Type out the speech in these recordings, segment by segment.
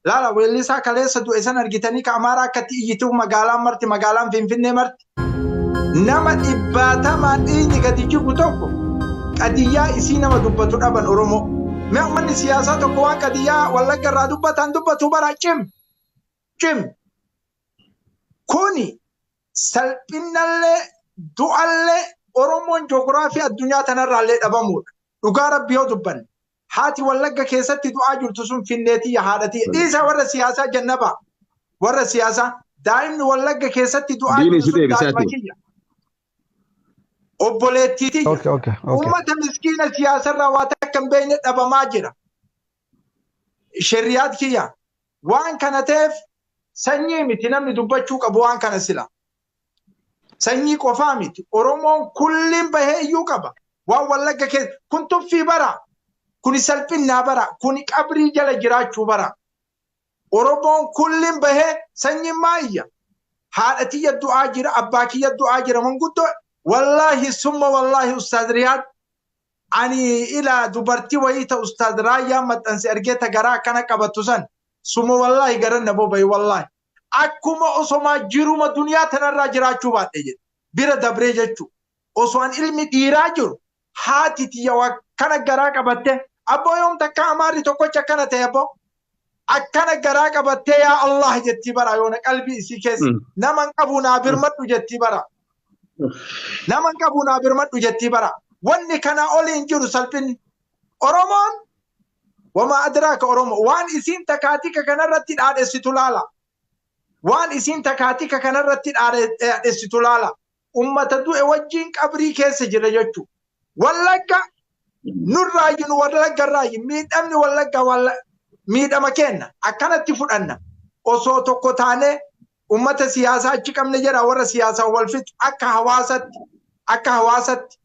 Laala, weellisaa kaleessa du'e san argitanii ka Amaaraa akkatti iyyituu magaalaan marti, magaalaan Finfinnee marti. Nama dhibbaatamaan dhiigni gadi jigu tokko qadiyyaa isii nama dubbatu dhaban Oromoo. Mee uummanni siyaasaa tokko waan qadiyyaa Wallagga irraa dubbatan dubbatu bara cim cim. Kuni salphinnallee du'allee Oromoon joogiraafii addunyaa tanarraallee dhabamuudha. Dhugaa Rabbi yoo dubbanne. Haati Wallagga keessatti du'aa jirtu sun finneetiyya haadhatiyya. Dhiisaa warra siyaasaa jannabaa. Warra siyaasaa daa'imni Wallagga keessatti du'aa Diinii jirtu si sun daa'ima deebisaati. kiyya. Obboleettiitiyya. Okay. Uummata miskiina siyaasarraa waa takka hin beekne dhabamaa jira. Sheriyaat kiyya. Waan kana ta'eef sanyii miti namni dubbachuu qabu waan kana sila. Sanyii qofaa miti. Oromoon kulliin bahee iyyuu qaba. Waan Wallagga keessa kun tuffii bara. Kuni salphinnaa bara. Kuni qabrii jala jiraachuu bara. Oromoon kulliin bahee sanyiin maa iyya? Haadha tiyya du'aa jira, abbaa kiyya du'aa jira, manguddoo. Wallaahi summa wallaahi Ustaaz Riyaad, ani ila dubartii wayii ta Ustaaz Raayyaan maxxanse argee ta garaa akkana qabattu san, summa wallaahi garan na bobaye wallaahi. Akkuma osomaa jiruma duniyaa tanarraa jiraachuu baadhe jedhe. Bira dabree jechuu. Osoo an ilmi dhiiraa jiru haati tiyya waa akkana garaa qabatte, abboo yoom takka Amaarri tokkocha akkana ta'e, abboo akkana garaa qabattee yaa Allah jettii bara yoona qalbii isii keessa nama hin qabu naa birmadhu jettii bara, nama hin qabu naa birmadhu jettii bara. Wanni kana olii hin jiru salphinni. Oromoon wamaa adraaka Oromoo waan isiin takaatika kanarratti dhaadhessitu laala, waan isiin takaatika kanarratti dhaadhessitu laala. Ummata du'e wajjin qabrii keessa jira jechuudha. Wallagga nurraayyu, nu Wallagga irraayyu miidhamni Wallagga miidhama kenna akkanatti fudhanna. Osoo tokko taanee ummata siyaasaa achi qabne jedha, warra siyaasaa wal fixu, akka hawaasatti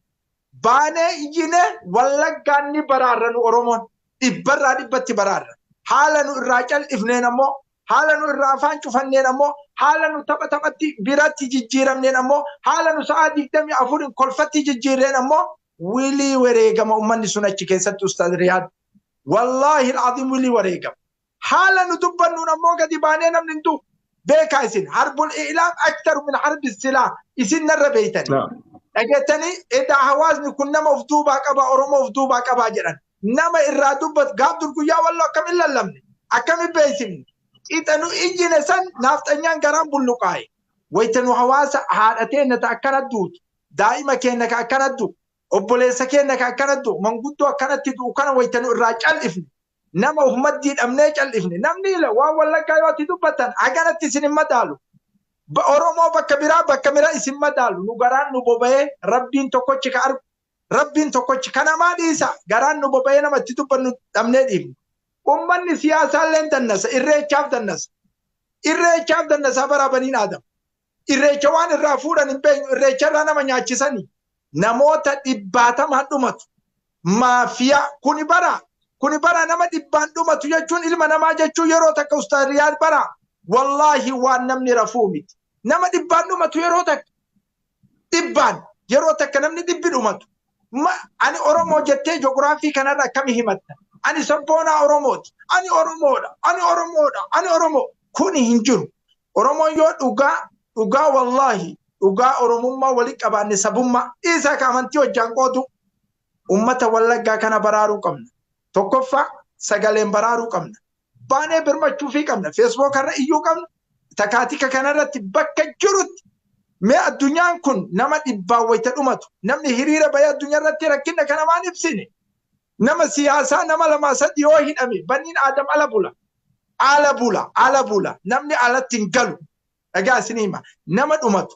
baanee iyyine Wallaggaan ni baraarra. Nu Oromoon dhibbarraa dhibbatti baraarra. Haala nu irraa cal'ifneen ammoo, haala nu irraa afaan cufanneen ammoo, haala nu tapha taphatti biratti jijjiiramneen ammoo, haala nu sa'aa 24n kolfatti jijjiirreen ammoo wilii wareegama ummanni sun achi keessatti. Ustaaz Riyaad, wallaahi alazim, wilii wareegama. Haala nu dubbannuun ammoo gadi baanee namni hin du'u. Beekaa isin, حرب الإعلام أكثر من حرب السلاح. Isin narra beeytani dhageettanii. Edaa hawaasni kun nama of duubaa qabaa, Oromoo of duubaa qabaa jedhan. Nama irraa dubbat gaaf dur guyyaa walloo akkamin lallabne, akkamin beeksifne, qixa nu iyyine san naafxanyaan garaan bulluqaaye. Wayta nu hawaasa haadha teenna ta akkana duutu, daa'ima keenna ka akkana du'u, obboleessa keenna ka akkana du'u, manguddoo akkanatti du'u kana wayta nu irraa cal'ifne, nama of maddii dhabnee cal'ifne, namni ila waan Wallaggaa yoo ati dubbattan haganatti isin hin madaalu. Oromoo bakka biraa isin madaalu. Nu garaan nu boba'ee, Rabbiin tokkochi ka argu, Rabbiin tokkochi ka namaa dhiisa, garaan nu boba'ee nama itti dubbannu dhabnee dhiifne. Ummanni siyaasaallee dannasa, irreechaaf dannasa. Irreechaaf dannasaa baraa baniin aadam. Irreecha waan irraa fuudhan hin beeknu, irreecha irraa nama nyaachisanii namoota dhibbaatamaan dhumatu. Maafiyaa kuni bara nama dhibbaan dhumatu jechuun ilma namaa jechuun yeroo takka, Ustaaz Riyaad, bara wallaahi waan namni rafuu miti. Nama dhibbaan dhumatu yeroo takka, dhibbaan yeroo takka namni dhibbi dhumatu. Ani Oromoo jettee joogiraafii kanarra akkami himatta? Ani sabboonaa Oromooti. Ani Oromoodha. Ani Oromoodha. Ani Oromoo. Kuni hin jiru. Oromoon yoo dhugaa dhugaa, wallaahi dhugaa Oromummaa walitti qabaanne, sabummaa dhiisaa ka amantii hojjaan qoodu, ummata Wallaggaa kana baraaruu qabna. Tokkoffaa sagaleen baraaruu qabna. Baanee birmachuufii qabna. Facebook irra iyyuu qabna. Takaatika kanarratti bakka jirutti. Mee addunyaan kun nama dhibbaan wayita dhumatu namni hiriira bahee addunyaa irratti rakkina kana maan ibsine? Nama siyaasaa nama lamaa sadi yoo hidhame baniin aadam ala bula. Ala bula, ala bula. Namni alatti hin galu. Dhagaa isin hima. Nama dhumatu.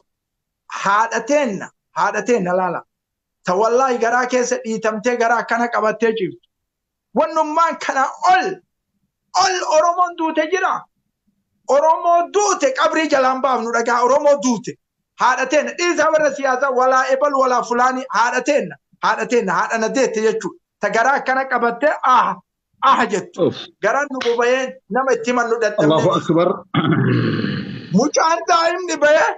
Haadha teenna, haadha teenna laala. Ta wallaahi garaa keessa dhiitamtee garaa akkana qabattee ciiftu. Wannummaan kana ol ol Oromoon duute jira. Oromoo duute qabrii jalaan baafnu, dhagaa Oromoo duute. Haadha teenna dhiisaa warra siyaasaa, walaa ebalu walaa fulaanii, haadha teenna, haadha teenna, haadha na deette jechuudha. Ta garaa akkana qabattee ah ah jettu. Garaan nu boba'ee nama itti himannu dadhabne. Allahu akbar. Mucaan daa'imni bahee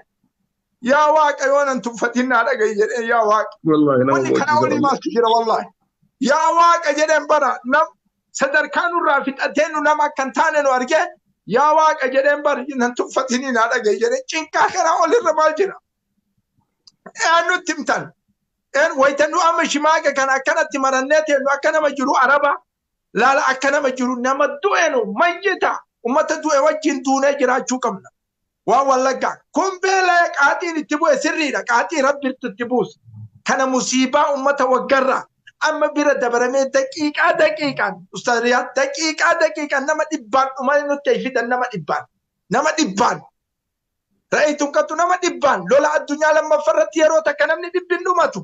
yaa Waaqa yoo nan tuffatin naa dhagahi jedhee, yaa Waaqa. Wallahi nama Wanni kana olii boocisa. maaltu jira wallaahi. Yaa Waaqa jedheen bara nam Sadarkaa nurraa fixatee nu nama akka hin taane nu argee yaa Waaqa jedheen bar nan tuffatinii naa dhagaye jedhee cinqaa kanaa olirra maal jira? Een nutti himtan. Een wayita nu amma shimaaqa kana akkanatti marannee teennu akka nama jiru araba laala akka nama jiru nama du'e nu mayyita ummata du'e wajjin duunee jiraachuu qabna. Waan Wallaggaa kun beela'ee qaaxiin itti bu'e sirriidha. Qaaxii Rabbitu itti buuse. Kana musiibaa ummata waggarraa amma bira dabaramee daqiiqaa daqiiqaan Ustaaz Riyaad daqiiqaa daqiiqaan nama dhibbaan dhumaa nutti fidan nama dhibbaan nama dhibbaan ra'aytuun qattu nama dhibbaan lola addunyaa lammaffaa irratti yeroo takka namni dhibbin dhumatu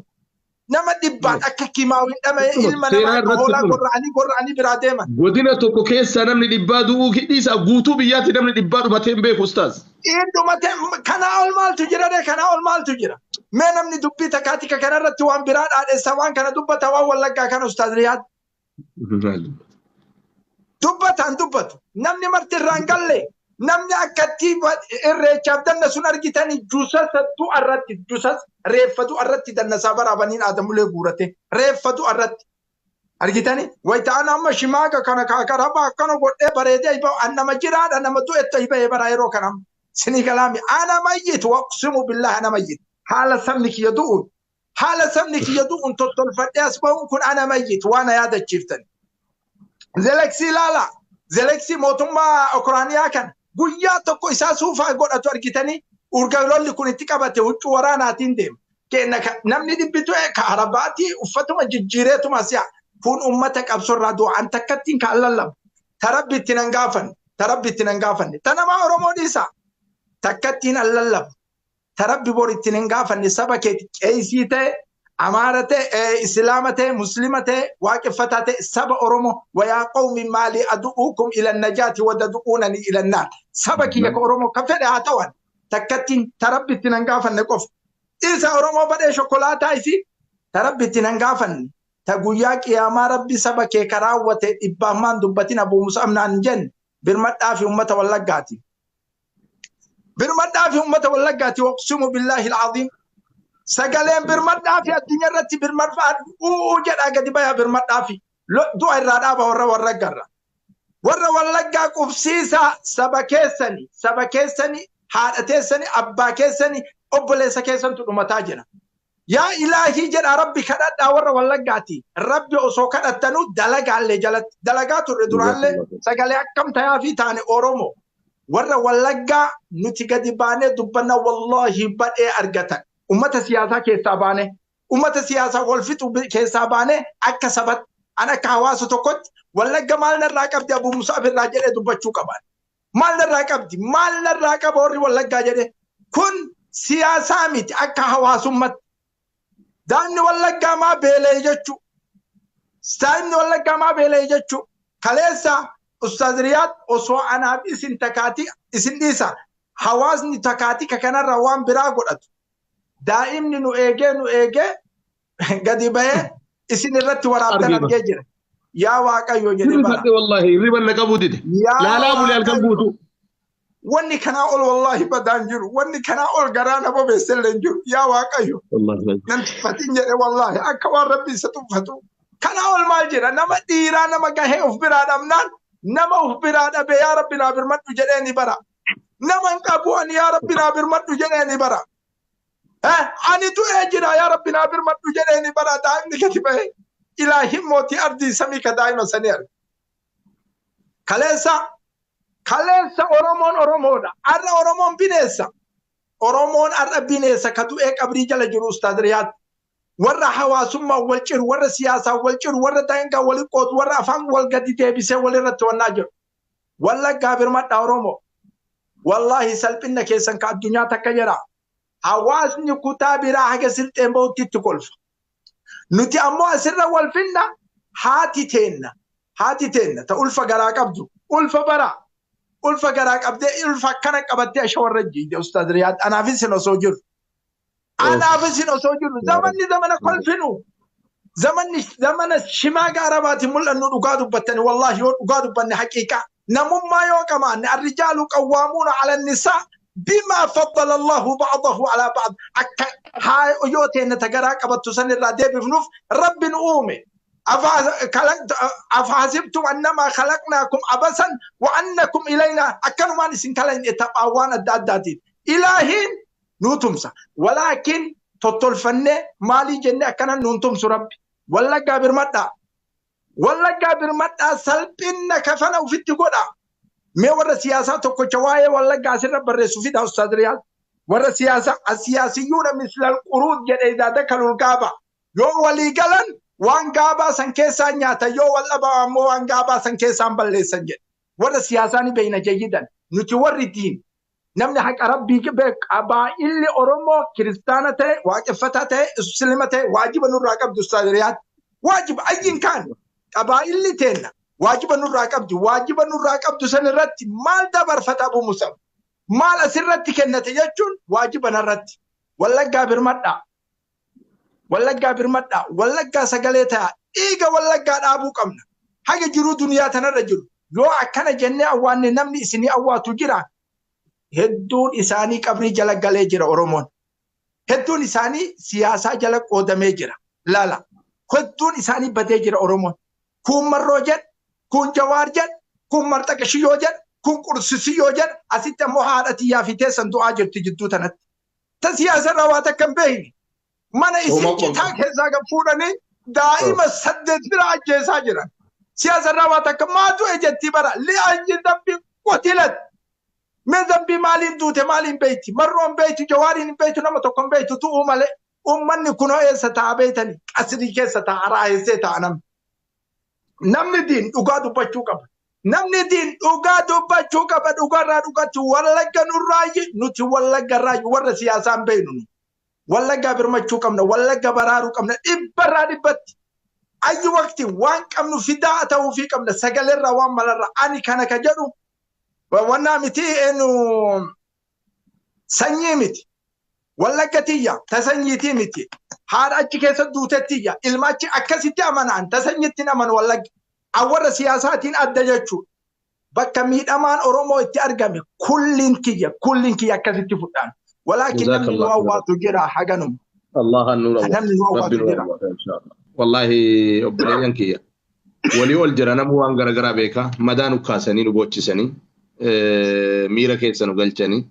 nama dhibbaan akka kimaawin dhama'ee ilma namaa Seenaa akka irratti hoolaa kun gorra'anii gorra'anii biraa deeman. Godina tokko keessaa namni dhibbaa du'uu dhiisaa guutuu biyyaatti namni dhibbaa dhumatee hin beeku ustaaz. Dhiin dhumate kanaa ol maaltu jira dee kanaa ol maaltu jira. Mee namni dubbii takaatika kanarratti waan biraa dhaadhessa waan kana dubbata waan Wallaggaa kana Ustaaz Riyaad. Dubbataan dubbatu. Namni marti irraa hin galle. Namni akkatti irreechaaf danna sun argitanii jusasa du'a irratti jusas reeffa du'a irratti dannasaa baraabaniin aadamulee guurate reeffa du'a irratti argitanii wayita ana amma shimaaga kana kaakaraba akkana godhee bareedee hiba an nama jiraadha nama du'etto hiba'ee bara yeroo kana sinii galaami ana mayyitu waqsimu billahi ana mayyitu haala sabni kiyya du'uun Haala sabni kiyya du'uun tottolfadhee as ba'uun kun ana mayyit waan na yaadachiiftan. Zeleksii ilaala. Zeleksii mootummaa Ukraaniyaa kan guyyaa tokko isaa suufaa godhatu argitanii urga lolli kun itti qabate huccuu waraanaatiin deema. Kenna namni dhibbi du'e ka Arabaatii uffatuma jijjiireetuma si'a. Kun ummata qabsorraa du'a an takkattiin ka lallabu. Ta Rabbi itti nan gaafanne. Ta Rabbi itti nan gaafanne. Ta namaa Oromoo dhiisa. Takkattiin an lallabu. Ta Rabbi bor ittiin hin gaafanne saba keeti qeeysii ta'e Amaara ta'e Islaama ta'e Muslima ta'e waaqeffataa ta'e saba Oromoo wayaa qawmi maalii adu'uukum ila najaati wa tadu'uunani ila naar saba kiyya ka Oromoo ka fedhe haa ta'an takkattiin ta Rabbi ittiin hin gaafanne qofa isa Oromoo badhee shokolaataa isii ta Rabbi ittiin hin gaafanne ta guyyaa qiyaamaa Rabbi saba kee ka raawwate dhibbaaf maan dubbatin Abuu Mus'ab naan hin jenne birmadhaa fi ummata Wallaggaati. Birmadhaa fi uummata Wallaggaati waqsimu billaahi al'aziim. Sagaleen birmadhaa fi addunyaa irratti birmadhaa u'uu jedhaa gadi bayaa birmadhaa fi du'a irraa dhaaba warra Wallaggaarra. Warra Wallaggaa qubsiisaa saba keessani saba keessani haadha teessani abbaa keessani obboleessa keessantu dhumataa jira. Yaa ilaahii jedhaa Rabbi kadhadhaa warra Wallaggaati. Rabbi osoo kadhattanuu dalagaallee jalatti dalagaa turre duraallee sagalee akkam tayaa fi taane Oromoo. Warra Wallaggaa nuti gadi baanee dubbanna wallaahi badhee argatan. Ummata siyaasaa keessaa baanee ummata siyaasaa wal fixu keessaa baanee akka sabatti an akka hawaasa tokkotti Wallagga maal narraa qabdi Abuu Musaab irraa jedhee dubbachuu qaban. Maal narraa qabdi? Maal narraa qaba warri Wallaggaa jedhee? Kun siyaasaa miti akka hawaasummatti. Daa'imni Wallaggaa maa beela'e jechuu. Daa'imni Wallaggaa maa beela'e jechuu. Kaleessa Ustaaz Riyaad osoo anaaf isin takaatii isin dhiisa. Hawaasni takaatii ka kanarraa waan biraa godhatu. Daa'imni nu eegee nu eegee gadi bahee isin irratti waraabdan Argee argee jira. Yaa Waaqayyo jedhee bara. Hirrifadhe wallahi hirriban na qabuu dide. Yaa Laalaa bulee halkan Waaqayyo. guutuu. Wanni kanaa ol wallaahi badaan jiru. Wanni kanaa ol garaa na bobeesse illee hin jiru. Yaa Waaqayyo. Wallahi. Nan tuffatin jedhe wallaahi akka waan Rabbi isa tuffatu. Kanaa ol maal jedha nama dhiiraa nama gahee of biraa dhabnaan nama of biraa dhabe yaa Rabbi naa birmadhu jedhee ni bara. Nama hin qabu ani yaa Rabbi naa birmadhu jedhee ni bara. Ani du'ee jira yaa Rabbi naa birmadhu jedhee ni bara daa'imni gadi ba'e. Ilaahin mootii ardii samii ka daa'ima sanii arge. Kaleessa kaleessa Oromoon Oromoodha. Har'a Oromoon bineensa. Oromoon har'a bineensa ka du'ee qabrii jala jiru Ustaaz Riyaad. Warra hawaasummaan wal ciru, warra siyaasaan wal ciru, warra daangaa wal qoodu, warra afaan wal gadi deebisee walirratti wannaa jiru. Wallaggaa birmadhaa Oromoo. Wallaahi salphinna keessan ka addunyaa takka jedha. Hawaasni kutaa biraa haga silxeen bahutti itti kolfa. Nuti ammoo asirra wal finna haati teenna. Haati teenna ta ulfa garaa qabdu. Ulfa bara. Ulfa garaa qabdee ulfa akkana qabattee ashawarra jiide Ustaaz Riyaad. Anaafis isin osoo jiru. Anaafis isin osoo jiru. Zamanni zamana kolfinu. Zamanni zamana shimaaga Arabaatiin mul'annu dhugaa dubbattani wallaahi yoo dhugaa dubbanne haqiiqaa namummaa yoo qabaanne arrijaalu qawwaamuuna ala nisaa bimaa faddala Allahu ba'dahu alaa ba'd akka haa yoo teenna ta garaa qabattu san irraa deebifnuuf Rabbi nu uume. Afahasibtum annamaa khalaqnaakum abasan wa annakum ilaynaa akkanumaan isin kalaqne taphaa waan adda addaatiin. Ilaahiin nuu tumsa. Walaakin tottolfannee maalii jennee akkanan nuun tumsu Rabbi. Wallaggaa birmadhaa. Wallaggaa birmadhaa salphinna kafana ufitti godhaa. Mee warra siyaasaa tokkocha waa'ee Wallaggaa asirra barreessu fida Ustaaz Riyaad. Warra siyaasaa asiyaasiyyuudha mislal quruud jedhe idaa dakalul gaaba. Yoo walii galan waan gaabaa san keessaa nyaatan yoo wal dhaban ammoo waan gaabaa san keessaan balleessan jedhe. Warra siyaasaa ni beeyna jayyidan. Nuti warri diin namni haqa Rabbii beeku qabaa'illi Oromoo kiristaana ta'e waaqeffataa ta'e muslima ta'e waajiba nurraa qabdi Ustaaz Riyaad. Waajiba ayyin kaan qabaa'illi teenna waajiba nurraa qabdi waajiba nurraa qabdu san irratti maal dabarfata Abu Musab maal asirratti kennate jechuun waajiba narratti. Wallaggaa birmadhaa. Wallaggaa birmadhaa. Wallaggaa sagalee ta'a. Dhiiga Wallaggaa dhaabuu qabna. Haga jiruu duniyaa tanarra jiru. Yoo akkana jennee awwaanne namni isinii awwaatu jira. Hedduun isaanii qabrii jala galee jira Oromoon. Hedduun isaanii siyaasaa jala qoodamee jira. Laala. Hedduun isaanii badee jira Oromoon. Kuun Marroo jedh, kuun Jawaar jedh, kuun Marxaqashiyyoo jedh, kuun Qursisiyyoo jedh, asitti ammoo haadha tiyyaa fi teessan du'aa jirti jidduu tanatti. Ta siyaasa irraa waa takka hin beekne. Mana isii citaa keessaa gad fuudhanii daa'ima 8 bira ajjeesaa jiran. Siyaasa irraa waa takka maa du'e jettii bara li'ayyi dambii qutilat. Mee dambii maaliin duute maaliin beekti? Marroon beektu, Jawaariin hin beektu, nama tokko hin beektu tu'uu malee. Uummanni kunoo eessa ta'a beektani? Qasrii keessa ta'a, raahessee ta'a namni. Namni diin dhugaa dubbachuu qaba. Namni diin dhugaa dubbachuu qaba. Dhugarraa dhugatti Wallagga nurraayyi nuti Wallagga irraayyi warra siyaasaa hin beeknu. Wallaggaa birmachuu qabna. Wallagga baraaruu qabna. Dhibbarraa dhibbatti. Ayyi waqti waan qabnu fidaa ta'uufii qabna. Sagalerraa waan malarraa. Ani kana ka jedhu wannaa miti eenyu sanyii miti. Wallagga tiyya ta sanyiitii miti. Haadha achi keessa duute tiyya. Ilma achi akkasitti amanaan ta sanyiitti hin amanu Wallagga. An warra siyaasaatiin adda jechuudha. Bakka miidhamaan Oromoo itti argame kulliin kiyya kulliin kiyya akkasitti fudhaan. Walaakin namni nu Jazakallah khairan. awwaatu jira haganuma. Allah an nuur Namni nu Rabbi awwaatu nuur jira. awwaata inshallah. Wallahi obboleeyyan kiyya. Walii ol jira namuu waan garagaraa beeka. Madaa nu kaasanii nu boochisanii miira keessa nu galchanii.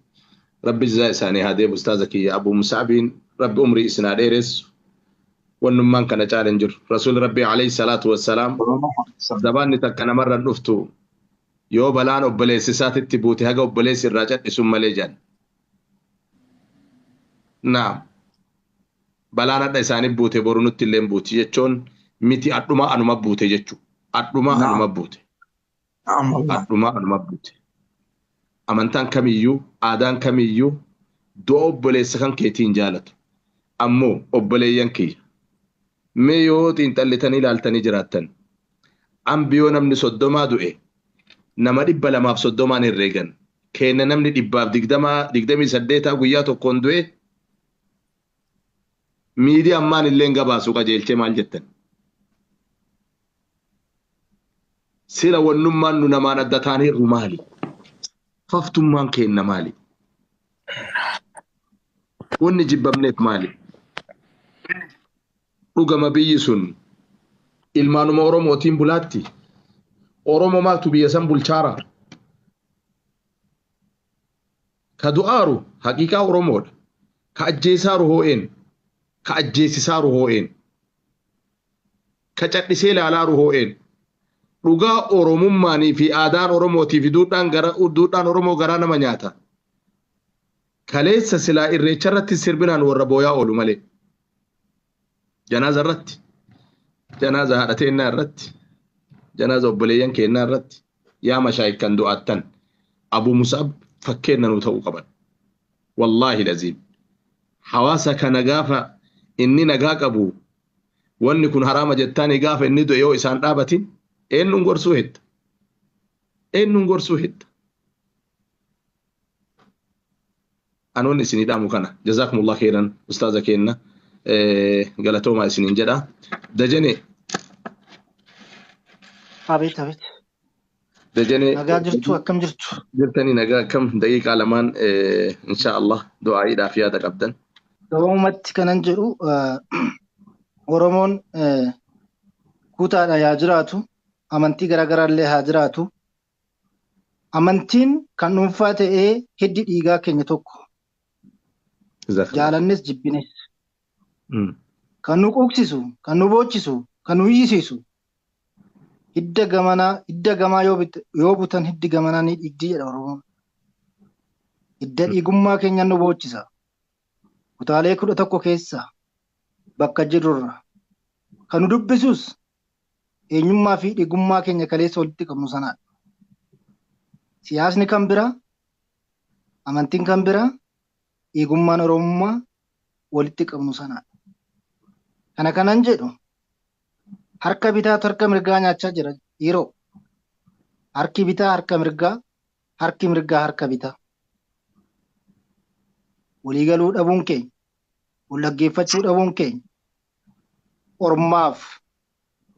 Rabbi jazaa isaanii haa deebisu ustaaza kiyya Abu Musaabiin Rabbi umrii isin haa dheeressu. Wannummaan kana caala hin jiru. Rasuulli Rabbii alayhi salaatu wassalaam zabaanni takka namarra hin dhuftu yoo balaan obboleessi isaatitti buute haga obboleessi irraa cadhisun malee jedhan. Naam. Balaan hadha isaanii buute boru nutti illee buuti jechuun miti adhuma anuma buute jechuudha. Adhuma anuma buute. Adhuma anuma buute. Amantaan kamiyyuu aadaan kamiyyuu du'a obboleessa kan keetiin jaalatu. Ammoo obboleeyyan kiyya. Mee yoo xiinxallitanii ilaaltanii jiraattan ambi yoo namni 30 du'e nama 230 herreegan. Keenna namni 128 guyyaa tokkoon du'e miidiyaa ammaan illee gabaasu qajeelchee maal jettan? Sila wannummaan nu namaan adda taaneerru maali? Faftummaan keenna maali? Wanni jibbamneef maali? Dhugama biyyi sun ilmaanuma Oromootiin bulaatti? Oromoo maaltu biyya san bulchaara? Ka du'aaru haqiiqaa Oromoodha. Ka ajjeesaaru hoo'een. Ka ajjeesisaaru hoo'een. Ka cadhisee ilaalaaru hoo'een. Dhugaa Oromummaanii fi aadaan Oromootii fi duudhaan Oromoo garaa nama nyaata. Kaleessa silaa irreecha irratti sirbinaan warra booyaa oolu malee. Janaaza irratti, janaaza haadha teennaa irratti, janaaza obboleeyyan keennaa irratti yaa mashaayikkan du'aattan Abu Mus'ab fakkeenna nuu ta'uu qaban. Wallaahi laziim. Hawaasa kana gaafa inni nagaa qabu wanni kun haraama jettaanii gaafa inni du'e yoo isaan dhaabatin eenyuun gorsuu hetta? Eenyuun gorsuu hetta? Anoon isinii dhaamu kana. Jazaakumullah khairan ustaaza keenna galatoomaa isiniin jedha. Dajane. Abeet abeet. Dajane. Nagaa jirtu akkam jirtu? Jirtanii nagaa akkam daqiiqaa lamaan insha Allah du'aa'iidhaaf yaada qabdan. Gabaabumatti kanan jedhu Oromoon Kutaadha yaa jiraatu, amantii garaagaraallee haa jiraatu. Amantiin kan dhuunfaa ta'ee hiddi dhiigaa keenya tokko. Jaalannes jibbines. Kan nu quuqsisu, kan nu boochisu, kan nu iyyisiisu. Hidda gamanaa, hidda gamaa yoo butan hiddi gamanaa ni dhiigdi jedha Oromoon. Hidda dhiigummaa keenya nu boochisa. Kutaalee 11 keessa bakka jirrurra. Kan nu dubbisus eenyummaa fi dhiigummaa keenya kaleessa walitti qabnu sanaadha. Siyaasni kan biraa, amantiin kan biraa, dhiigummaan Oromummaa walitti qabnu sanaadha. Kana kanan jedhu harka bitaatu harka mirgaa nyaachaa jira dhiiroo. Harki bitaa harka mirgaa, harki mirgaa harka bitaa. Waliigaluu dhabuun keenya, wal dhaggeeffachuu dhabuun keenya, ormaaf,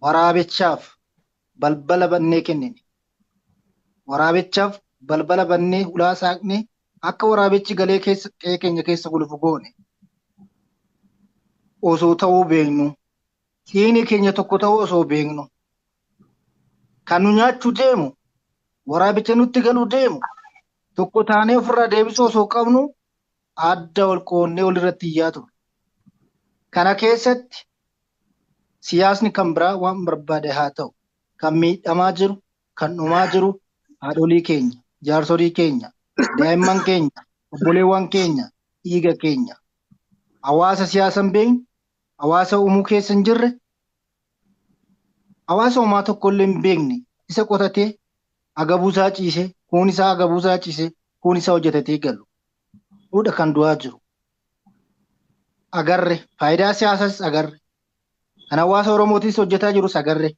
waraabichaaf balbala bannee kennine. Waraabichaaf balbala bannee hulaa saaqnee akka waraabichi galee keessa qe'ee keenya keessa gulufu goone. Osoo ta'uu beeknu, dhiigni keenya tokko ta'uu osoo beeknu, kan nu nyaachuu deemu, waraabicha nutti galuu deemu, tokko taanee ofirraa deebisuu osoo qabnu adda wal qoonnee walirratti iyyaa turre. Kana keessatti siyaasni kan biraa waan barbaade haa ta'u, kan miidhamaa jiru, kan dhumaa jiru haadholii keenya, jaarsolii keenya, daa'imman keenya, obboleewwan keenya, dhiiga keenya. Hawaasa siyaasa hin beekne, hawaasa uumuu keessa hin jirre, hawaasa homaa tokko illee hin beekne, isa qotatee agabuusaa ciisee, kuun isaa agabuusaa ciisee, kuun isaa hojjetatee galu. Fuudha kan du'aa jiru. Agarre, faayidaa siyaasas agarre. Kan hawaasa Oromootis hojjetaa jirus agarre.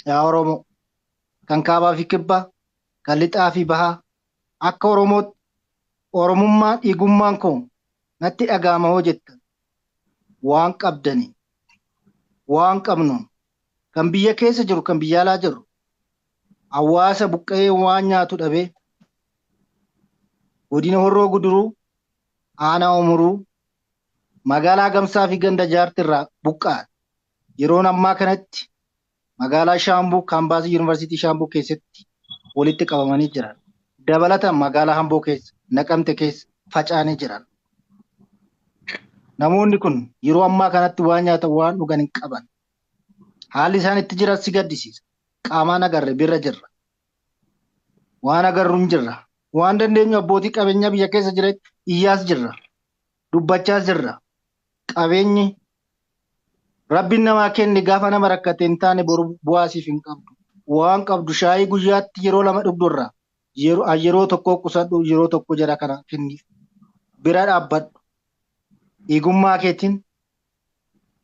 Yaa Oromoo, kan kaabaa fi kibbaa, kan lixaa fi bahaa, akka Oromootti Oromummaan dhiigummaan koo natti dhaga'ama hoo jettan. Waan qabdanii, waan qabnuun, kan biyya keessa jiru, kan biyya alaa jiru, hawaasa buqqa'ee waan nyaatu dhabee, godina Horroo Guduruu, aanaa Umuruu, magaalaa Gamsaa fi ganda Jaartirraa buqqa'an. Yeroon ammaa kanatti magaalaa Shaambuu, kaampaasii Yuunivarsiitii Shaambuu keessatti walitti qabamanii jiran. Dabalataan magaalaa Hamboo keessa, Naqamte keessa faca'anii jiran. Namoonni kun yeroo ammaa kanatti waan nyaatan waan dhugan hin qaban. Haalli isaan itti jiran si gaddisiisa. Qaamaan agarre bira jirra. Waan agarru hin jirra. Waan dandeenyu abbootii qabeenyaa biyya keessa jiran iyyaas jirra. Dubbachaas jirra. Qabeenyi Rabbiin namaa kenne gaafa nama rakkate hin taane boru bu'aa siif hin qabdu. Waan qabdu shaayii guyyaatti yeroo lama dhugdu irraa yeroo tokko qusadhu, yeroo tokko jara kana kenniif. Bira dhaabbadhu. Dhiigummaa keetiin,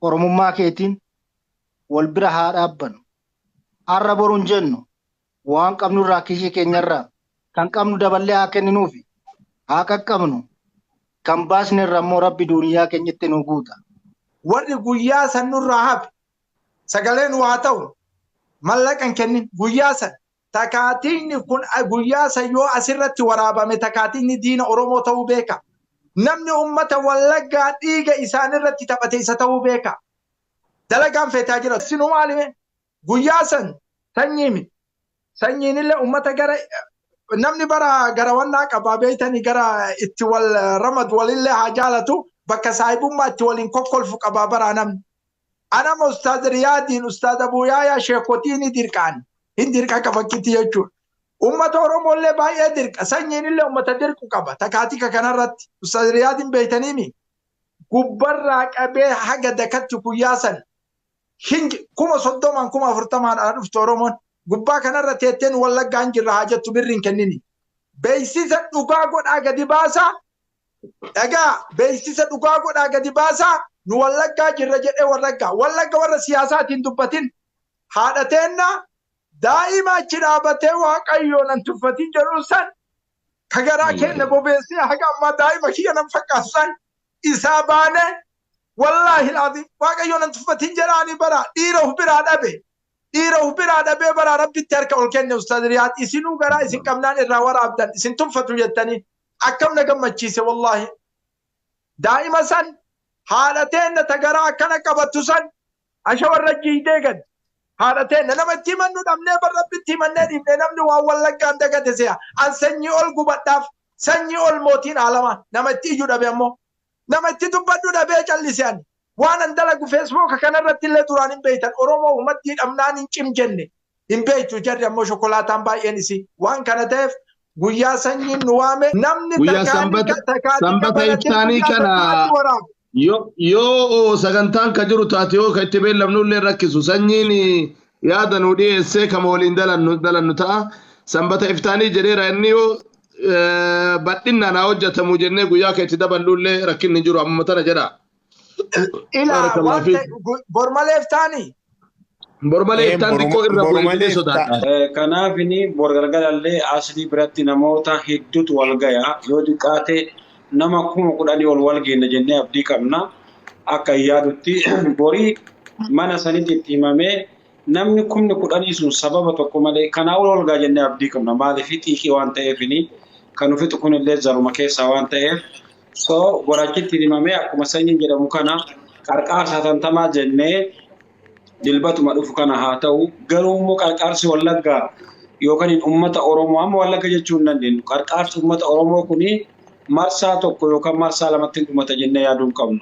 Oromummaa keetiin wal bira haa dhaabbannu. Har'a boru hin jennu waan qabnurraa kiisii keenyarraa kan qabnu daballee haa kenninuufi haa qaqqabnu. Kan baasne irra immoo Rabbi duuniyaa keenyatti nu guuta. Warri guyyaa san nurraa hafe sagaleen waa ta'u mallaqa hin kennin guyyaa san. Takaatiin kun guyyaa san yoo asirratti waraabame takaatiin diina Oromoo ta'uu beeka. Namni uummata Wallaggaa dhiiga isaanirratti taphate isa ta'uu beeka. Dalagaan feetaa jira. Sinuu maalime guyyaa san sanyii miti. Sanyiin illee uummata gara namni bara gara wannaa qabaa beeytanii gara itti wal ramadu walillee haa jaalatu bakka saahibummaa itti waliin kokkolfu qabaa baraa namni. Anama Ustaaz Riyaadiin Ustaaz Abuu Yaayaa sheekotii ni dirqaan. Hin dirqa qabakkitti jechuudha. Uummata Oromoo illee baay'ee dirqa. Sanyiin illee uummata dirqu qaba. Takaatika kanarratti. Ustaaz Riyaadiin beeytaniimi. Gubbarraa qabee haga dakatti guyyaa san 30,000 40,000 dhuftu Oromoon. Gubbaa kanarra teetteen Wallaggaan jirra haa jettu birriin kennini. Beeksisa dhugaa godhaa gadi baasaa. Dhagaa beeksisa dhugaa godhaa gadi baasaa. Nu Wallaggaa jirra jedhee Wallaggaa. Wallagga warra siyaasaatiin dubbatin. Haadha teennaa daa'ima achi dhaabatee Waaqayyoo nan tuffatin jedhu san ka garaa keenya bobeessee haga ammaa daa'ima kiyya nan fakkaatu san isaa baane wallaahi alazim Waaqayyoo nan tuffatin jedhaani bara dhiira of biraa dhabe. Dhiira of biraa dhabee bara Rabbitti harka ol kenne Ustaaz Riyaad isinuu garaa isin qabnaan irraa waraabdan isin tuffatu jettanii akkam na gammachiise wallaahi. Daa'ima san haadha teenna ta garaa akkana qabattu san asha warra jiidee gad. Haadha teenna nama itti himannu dhabnee bar Rabbi itti himannee dhiifne namni waan Wallaggaan dagate se'a. An sanyii ol gubadhaaf sanyii ol mootiin aalama nama itti iyyu dhabe ammoo. Nama itti dubbadhu dhabee callise ani. Waan an dalagu feesbuuka kanarratti illee duraan hin beeytan. Oromoo uummattii dhabnaan hin cim jenne. Hin beeytu jarri ammoo shokolaataan baay'een isii. Waan kana ta'eef guyyaa sanyiin nu waame namni Guyyaa takaanii sanbata takaanii sanbata kafalatee iftaanii guyyaa kana takkaatti waraabe. Yoo sagantaan ka jiru taate yoo ka itti beellamnu illee rakkisu sanyiin yaada nu dhiyeessee kama waliin dalannu ta'a. Sanbata iftaanii jedheera inni yoo bal'innaan haa hojjetamu jennee guyyaa ka itti daballu illee rakkinni jiru amma tana jedha. Ilaa Baarakallahu waan fiik. ta'e bormalee iftaanii. Bormalee iftaan xiqqoo irra Boru bu'ee malee jedhee sodaadha. Kanaaf inni bor galgalallee Aslii biratti namoota hedduutu wal gaya. Yoo xiqqaate nama 10,000 ol wal geenna jennee abdii qabna. Akka yaadutti borii mana sanitti itti himamee namni 10,000 sun sababa tokko malee kanaa ol wal ga'a jennee abdii qabna. Maaliif xiiqii waan ta'eef kan nu fixu kunillee zaruma keessaa waan ta'eef. So borachitti himamee akkuma sanyiin jedhamu kana qarqaarsa hatantamaa jennee dilbatuma dhufu kana haa ta'u garuu immoo qarqaarsi Wallaggaa yookaan uummata Oromoo amma Wallagga jechuu hin dandeenyu qarqaarsi uummata Oromoo kuni marsaa tokko yookaan marsaa lamatti dhumata jennee yaaduu hin qabnu.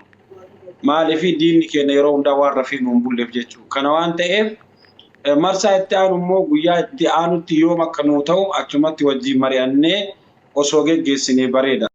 Maaliif diinni keenya yeroo hundaa waan rafii nu hin bulleef jechuudha. Kana waan ta'eef marsaa itti aanu immoo guyyaa itti aanutti yoom akka nuu ta'u achumatti wajjin mari'annee osoo geggeessinee bareeda.